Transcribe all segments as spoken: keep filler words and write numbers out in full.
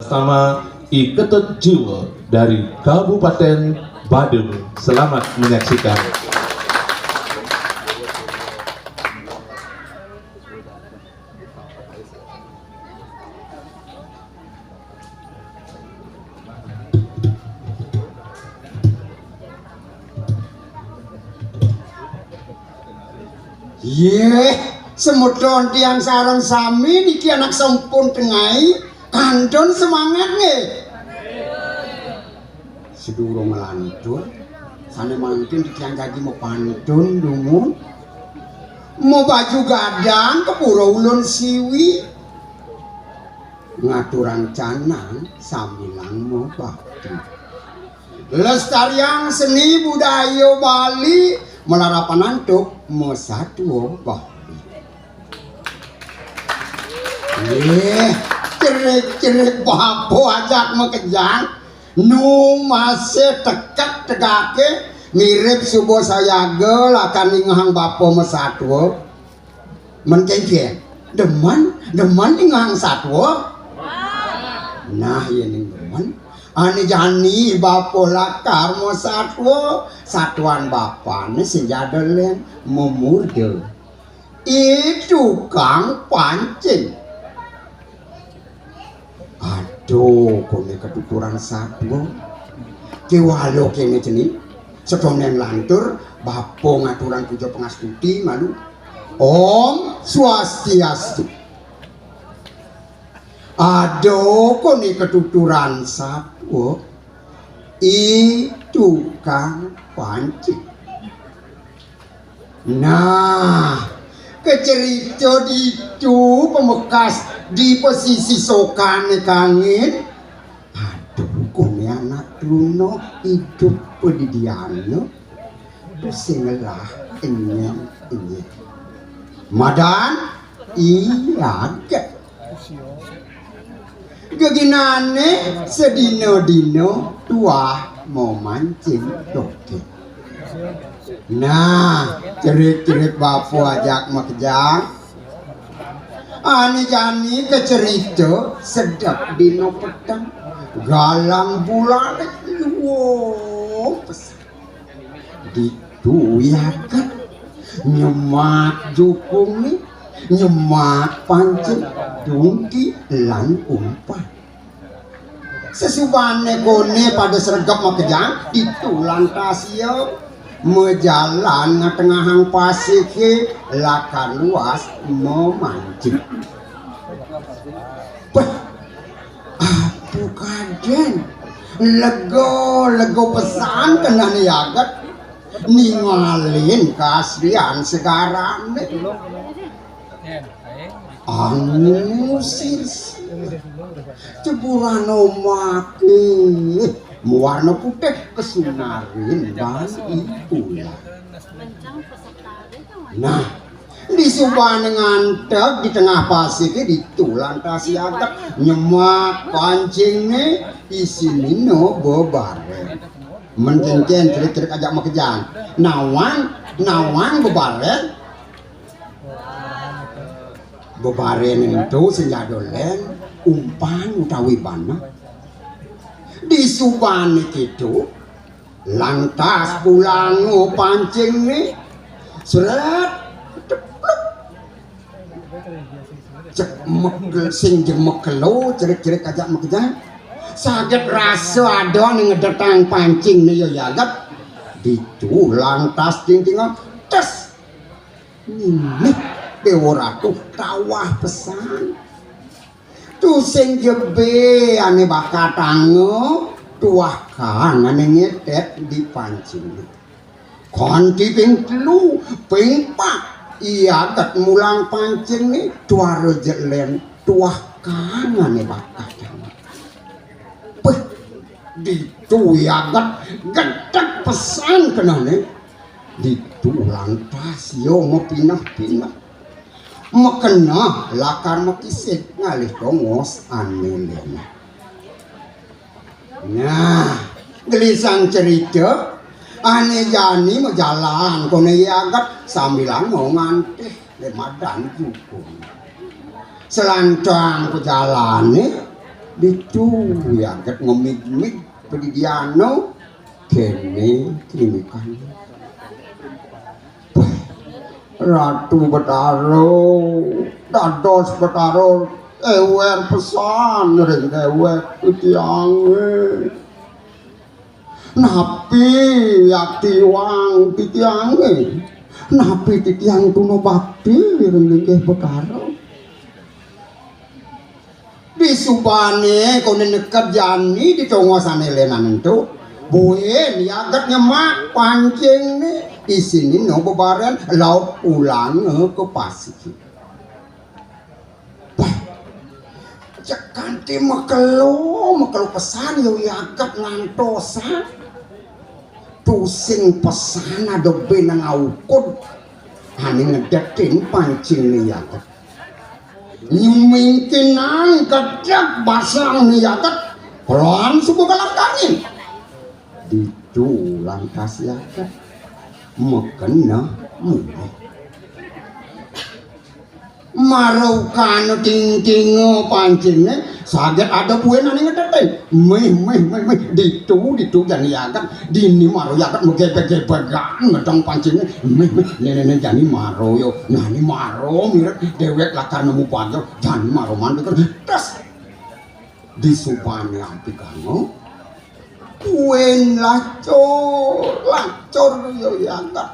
Sama I Ketut Jiwa dari Kabupaten Badung. Selamat menyaksikan. Yéh, semeton tiang sareng sami niki anak sampun tengai, kantun semangat nggih. Sedurung nglantur, sané mangkin titiang jagi mapantun dumun. Mabaju gadang ka pura ulun siwi. Ngaturang canang sambilang mabakti. Lestariang seni budaya Bali malarapan antuk masatua Bali. Nggih, cerik-cerik bapa ajak makejang, nu masih tekek tegaké mirip suba sayaga lakar ningehang bapa masatua. Men kénkén, demen, demen ningehang satua. Nah, yén demen, ané jani bapa lakar masatua, satuan bapané sing ja ada lén, mamurda. I tukang pancing. Aduh, koné katuturan satua. Kéwala kéné cening. Satoné nglantur, bapa ngaturang puja pangastuti malu. Om Swastiastu. Aduh, koné katuturan satua. I tukang pancing. Nah, kacerita ditu pamekas di pasisi sokané kangin. Aduh, koné anak truna idup padidiana. Tu sing ngelah enyén-enyén. Madan, iya, Gek. Geginané sedina-dina tuah mamancing dogén. Nah, cerik-cerik bapa ajak makejang. Ané jani kacerita sedek dina peteng. Galang bulané luung pesan. Ditu I Aget nyemak jukungné, nyemak pancing, dungki lan umpan. Sasubané koné pada sregep makejang, ditu lantas ia majalan ngatengahang pasiké lakar luas mamancing. Béh, aduh kadén, lega, lega pesan kenehné I Aget. Ningalin kaasrian segarané. Angin ngusir-sir. Jeburan omaké mawarna putih kesunarin bang ibulan. Nah, disubané nganteg di tengah pasiké ditu lantas I Aget nyemak pancingné isinina bebareng. Men kénkén cerik-cerik ajak makejang. Nawang, nawang bebareng. Bebareng ento sing ja ada lén, umpan utawi baneh. Disubané kéto, lantas pulanga pancingné. Srét, tepluk. Cek mekel, sing jemek kelo, cerik-cerik ajak makejang. Saget rasa ada ané ngedetang pancingné ya I Aget. Ditu lantas tingtingan, tes. Mimih Déwa Ratu tawah pesan. Tusing jebé ané bakatanga, tuah kang ané ngetet di pancingné. Kanti ping telu, ping pat, I Aget mulang pancingné, tuara jelen, tuah kang ané bakatanga. Peh, ditu I Aget gedeg pesan kenehné. Ditu lantas ia mapineh-pineh. Makeneh lakar makisik ngalih tongos ané lénan. Nah, gelisang cerita, ané jani majalan koné I Aget sambilanga ngantih lé madan jukung. Selantang pajalané, Ditu Yaget ngemig-mig padidiana, kéné kinikan. Wah, Ratu Betara, dados Betara éwér pesan ring déwék titiangé. Napi yakti iwang titiangé? Napi titiang tuna bakti ring linggih Betara? Disubané koné neked jani di tongosané lénan ento. Buin Yaget nyemak pancingné, isinina bebarengan laut pulanga ka pasih. Wah, jeg kanti makelo, makelo pesan ya Yaget ngantosang. Tusing pesan ada bé nang aukud. Ané ngedetin pancingné Yaget. Nyumingkinang gedeg basangné Yaget. Pelan suba kalangkangin. Ditu lantas Yaget. Makena mulih. Mara ukana tingtinga pancingné, saget ada buin ané ngedetin. Mih, mih, mih, mih. Ditu, ditu jani Yaget. Dini mara Yaget magebeg-gebegan ngedeng pancingné. Mih, mih. Né, né, né, jani mara ya. Nah, né mara mirib déwék lakar nemu bagya. Jani mara mandeg. Tes. Disubané ampikana. Buin lacur, lacur ya Yaget.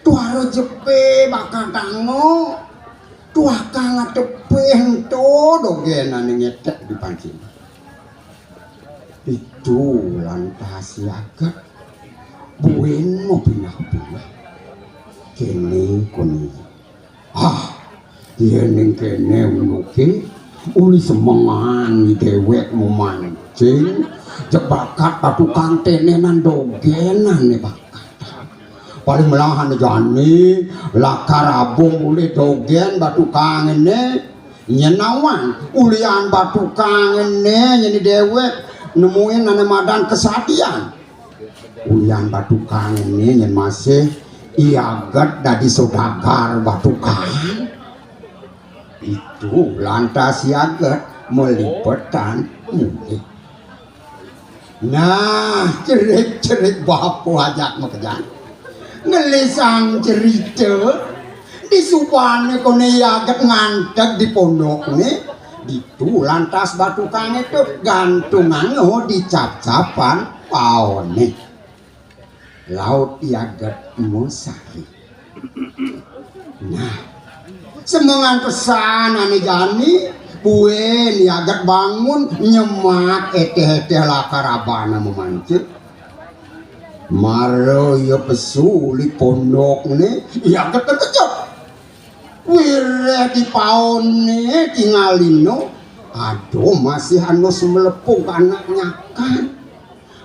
Tuara jebé bakatanga, tuaka ngadepé ento dogén ané ngetek di pancing. Ditu lantas Yaget. Buin mapinah-pinah. Kéné koné. Ah, yén ning kéné unduké, uli semengan déwék mamancing, jeg bakat batukang ténénan dogénan né bakat. Paling melahan jani, lakar abung uli dogén batukang né, nyén nawang, ulian batukang né, nyén déwék, nemuin ané madan kesatian. Ulian batukang né nyén masih Yaget dadi sodagar batukang. Ditu lantas Yaget malipetan mulih. Nah, cerik-cerik bapa ajak makejang. Ngelisang cerita, disubané koné Yaget nganteg di pondokné, ditu lantas batukangé to gantunganga di cap-capan paoné. Laut Yaget masari. Nah, semengan pesan ané jani, buin Yaget bangun nyemak étéh-étéh lakar abana mamancing. Mara ia pesu uli pondokné, Yaget terkejut. Wiréh di paoné tingalina, aduh, masih anu sumelepung anak nyakan.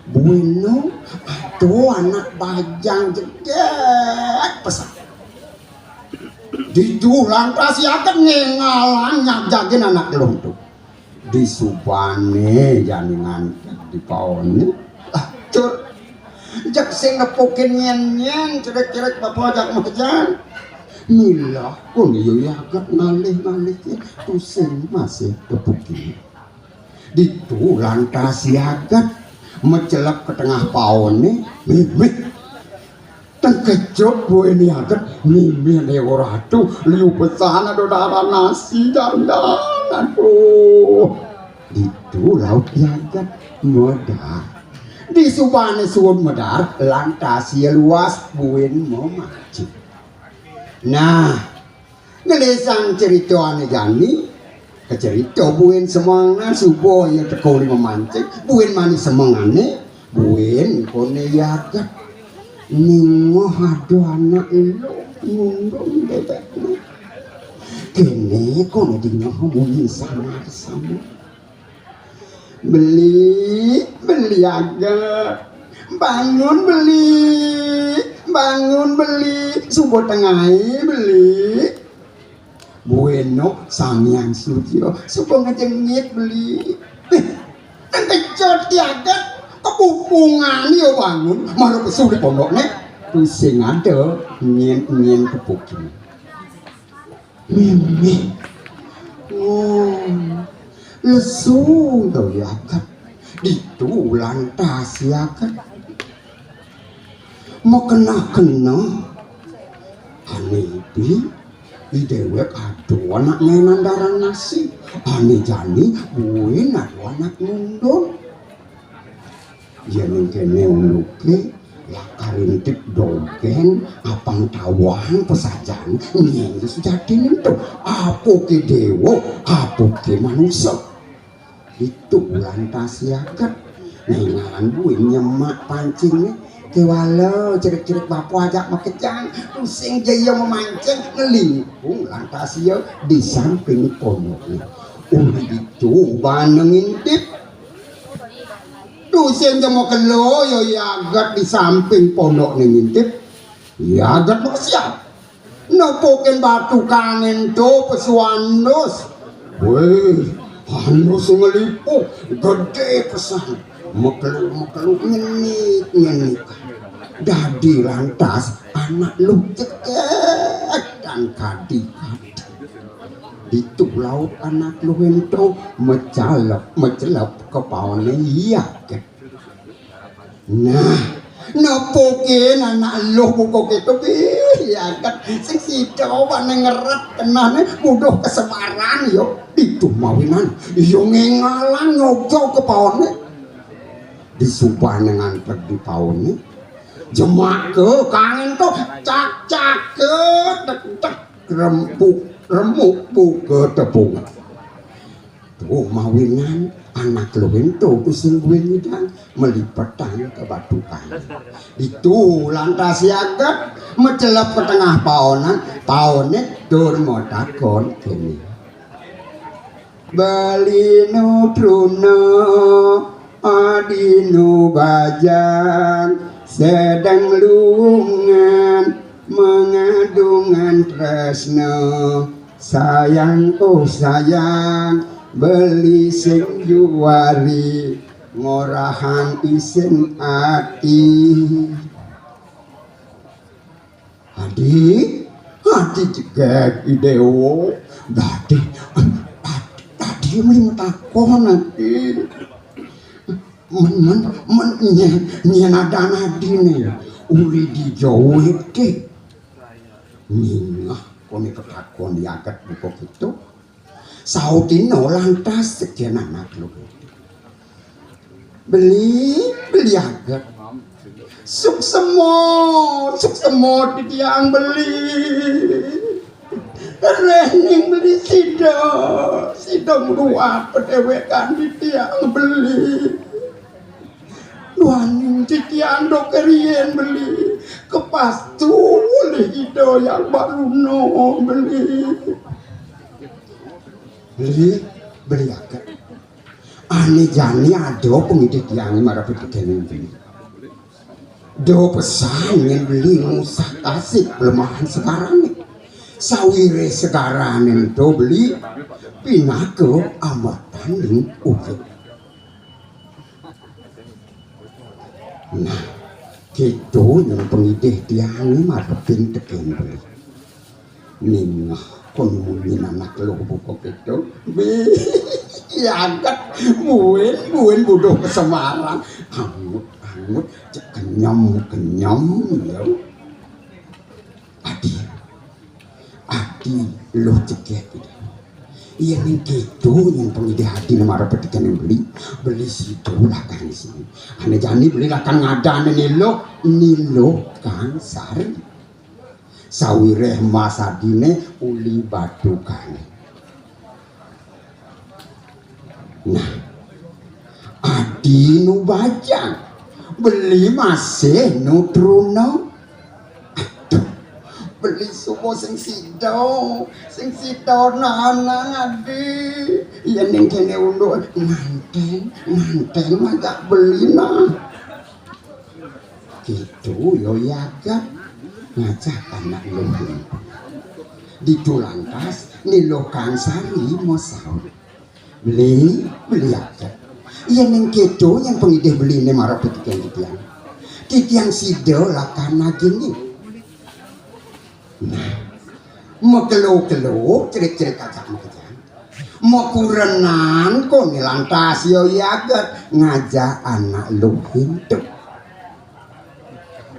Buina, aduh, anak bajang jegég pesan. Ditu lantas Yaget ngéngalang nyajagin anak lonto. Disubané jani nganteg di paoné. Lacur. Jeg sing nepukin nyén-nyén, cerik-cerik bapa ajak makejang. Milah koné ya Yaget ngalih-ngalih, tusing masih tepukin. Ditu lantas Yaget macelep ka tengah paoné, mimih. Tengkejut buin Yaget, mimih Déwa Ratu, liu pesan ada darah nasi jandan. Aduh. Ditu laut Yaget medar. Disubané suud medar, lantas ia luas buin mamancing. Nah, ngelisang cerita ané jani, kacerita buin semengan suba ia teka uli mamancing, buin mani semengané, buin koné Yaget. Ningeh ada anak luh nundung bébékné. Kéné koné dingeh munyi samar-samar. Beli, beli Yaget. Bangun, Beli. Bangun, Beli. Suba tengahé, Beli. Buina Sang Hyang Surya, suba ngejengit, Beli. Éh, nang kecut Yaget, kepupungan ia bangun, mara pesu di pondokné. Tusing ada nyén-nyén kepukin. Mimih. Oh. Lesu to Yaget. Ditu lantas Yaget. Makenah-kenah. Ané idi, i déwék ada anak ngaénan darah nasi. Ané jani buin ada anak nundun. Yén kéné unduké, lakar intip dogén, apang tawang pasajan, nyén sujatiné ento. Apa ké déwa, apa ké manusa. Ditu lantas Yaget. Néngalang buin nyemak pancingé. Kéwala cerik-cerik bapa ajak makejang. Tusing ja ia mamancing, nglingkung lantas ia di samping pondokné. Uli ditu bana ngintip. Tusing ja makelo ia Yaget di samping pondokné ngintip. Yaget makesiab. Nepukin batu kangén to pesu andus. Wéh, andus ngelipuk, gedé pesan. Mekeluk-mekeluk, nyenik-nyenik. Dadi lantas anak luh cekek dan kadi-kadi. Ditu laut anak luh ento mecelep, mecelep ka paoné Yaget. Nah, nepukin anak luh buka kéto, bih, Yaget. Sing sida bana ngeret kenehné buduh kesebaran, yo. Ditu mawinan, yo ngéngalang nyoba ka paoné. Disubané nganteg di paoné. Jemaka kangén to, cak-caka, tek-tek, rempuk, remuk, buka tepung. Tuh mawinan anak luh ento tusing buin nyidang, malipetang ka batu kangén. Ditu lantas Yaget, mecelep ka tengah paonan, paoné tur matakon kéné. Beli nu truna, adi nu bajang, sedang lungan, mengandungan tresna. Sayang, oh sayang, beli sing juari, ngorahang isin ati. Adi, adi jegég i déwa. Dadi, dadi, dadi mling takon adi. Men, men, men, nyén, nyén adan adiné. Uli dija wit ké. Ningeh koné ketakon Yaget buka kéto. Sautina lantas sekén anak luh. Beli, beli Yaget. Suksema, suksema titiang beli. Réning beli sida, sida ngruat padéwékan titiang beli. Duaning titiang duk riin beli, kapastu olih Ida Hyang Baruna beli. Beli, beli Yaget. Ané jani ada pangidih tiangé marep tekén beli. Da pesan yén beli ngusah kasih pelemahan segarané. Sawiréh segarané ento beli pinaka amertaning ujug. Nah, kéto nyén pangidih tiangé marepin tekén beli. Ningeh koné munyin anak luh buka kéto. Bih, Yaget, buin, buin buduh kesebaran. Angut, angut, cek kenyem, kenyem, ya. Adi, adi luh cegek. Yén kéto nyén pangidih adiné marep tekén beli, beli sida lakar sing. Ané jani beli lakar ngadanin luh, ni luh Kang Sari. Sawiréh mas adiné uli batu kangé. Nah, adi nu bajang, beli masih nu truna. Aduh, beli suba sing sida, sing sida nanang adi. Yén ning kéné unduk ngantén, ngantén ngajak beli nah. Kéto ya Yaget ngajak anak luh. Ditu lantas ni luh Kang Sari masaut. Beli, beli Yaget. Yén ning kéto nyén pangidih beliné marep tekén titiang. Titiang sida lakar nagingin. Nah, makelo-kelo, cerik-cerik ajak makejang. Makurenan koné lantas ya yaget ngajak anak luh énto.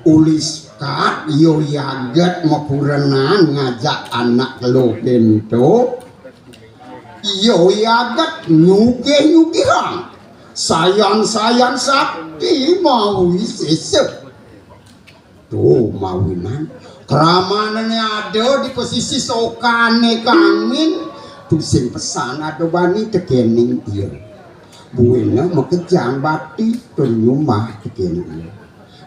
Ulis kat ya yaget makurenan ngajak anak luh énto. Ya yaget nyugih-nyugihang. Sayan-sayan sakti mawi sesek. Tuh, mawinan. Kramané ada di pesisi sokané kangin. Tuh sing pesan ada bani tekéning iya. Buina makejang bakti tur nyumbah tekéning iya.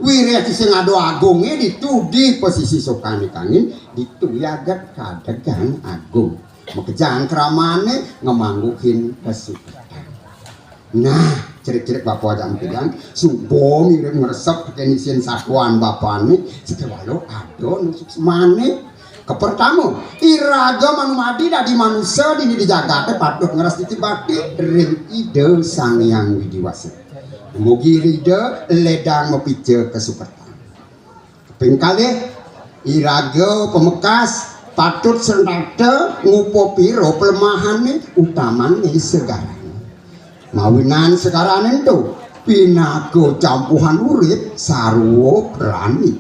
Wiréh sing ada agungé ditu di pesisi sokané kangin, ditu yaget kadegang agung. Makejang kramané ngamangguhin kasukertan. Nah, cerik-cerik bapa ajak mpidan, suba mirib ngresep tekén isin satuan bapané, sakéwala ada nu suksmané. Kapertama, iraga manumadi dadi manusa dini di jagaté patut ngrastiti bakti ring Ida Sang Hyang Widi Wasa. Mugi Ida ledang mapica kasukertan. Ping kalih, iraga pamekas patut srentata ngupapira plemahané, utamané segarané. Mawinan segarané ento pinaka campuhan urip sarwa prani.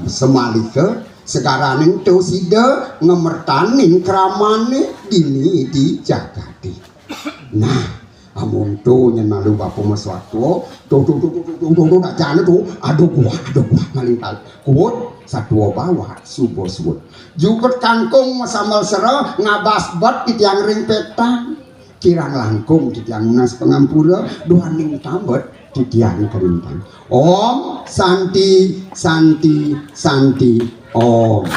Samalika segarané ento sida ngamertanin kramané dini di jagaté. Nah, amonto nyén malu bapa maswatua, tuh, tuh, tuh, tuh, tuh, tuh, tuh, tuh, dajana tuh, aduh kuat, aduh kuat, maling tal-, kuat, satua bawa, suba suut. Juket kangkung masambel sera, ngabas bet titiang ring pétang. Kirang langkung titiang nunas pangampura, duaning tambet titiang kalintang. Om Santi, Santi, Santi, Om.